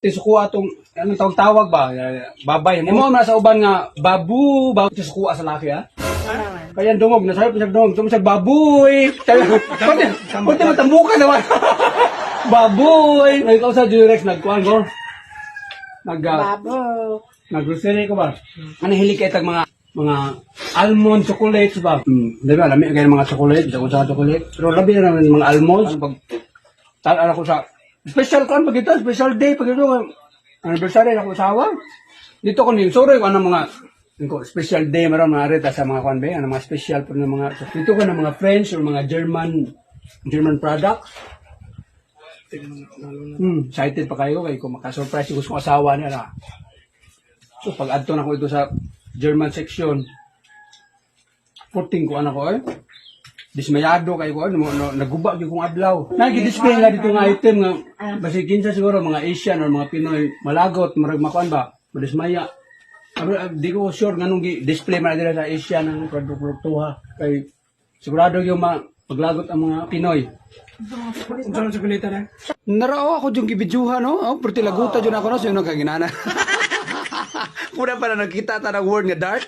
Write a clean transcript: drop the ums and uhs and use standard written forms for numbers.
Tisukuha atong anong tawag-tawag ba? Babay. Mo man sa uban nga babu, babu tisukuha sa laki ha. Kaya ang dungog, nasayop siya dungog, tumusak baboy. Pwede, pwede matambukan naman. Baboy. Nagkaw sa Durex, nagkuhan ko. Nag, Babo. nag-grocery ko ba? Ano hilig kay tag mga almond chocolates ba? Di ba, lami kayo ng mga chocolate, bisa ko sa chocolate. Pero labi na naman mga almonds. Pag, tal ko sa, special kan pag ito, special day, pag ito, anniversary ako asawa. Dito ko ni, sorry ko anong mga, ko, special day meron mga reta sa mga kwan ba, ano mga special po ng mga, so, dito ko ng mga French or mga German, German products. Excited pa kayo kay kung makasurprise yung gusto kong asawa niya na. So pag adto na ko ito sa German section, 14 ko anak ko eh. Dismayado kayo ko, no, no, naguba gyud kong adlaw. Nagi-display nga dito nga item nga basig kinsa siguro mga Asian or mga Pinoy malagot murag makuan ba, madismaya. Di ko sure nganong gi-display man dira sa Asian ang produkto kay sigurado yung ma paglagot ang mga Pinoy. Unsa man chocolate na? Narao ako yung gibidyuhan, no? Oh, perti laguta dyan ako, no? Sino kaginana? Puna pa na nagkita ta ng word nga dark.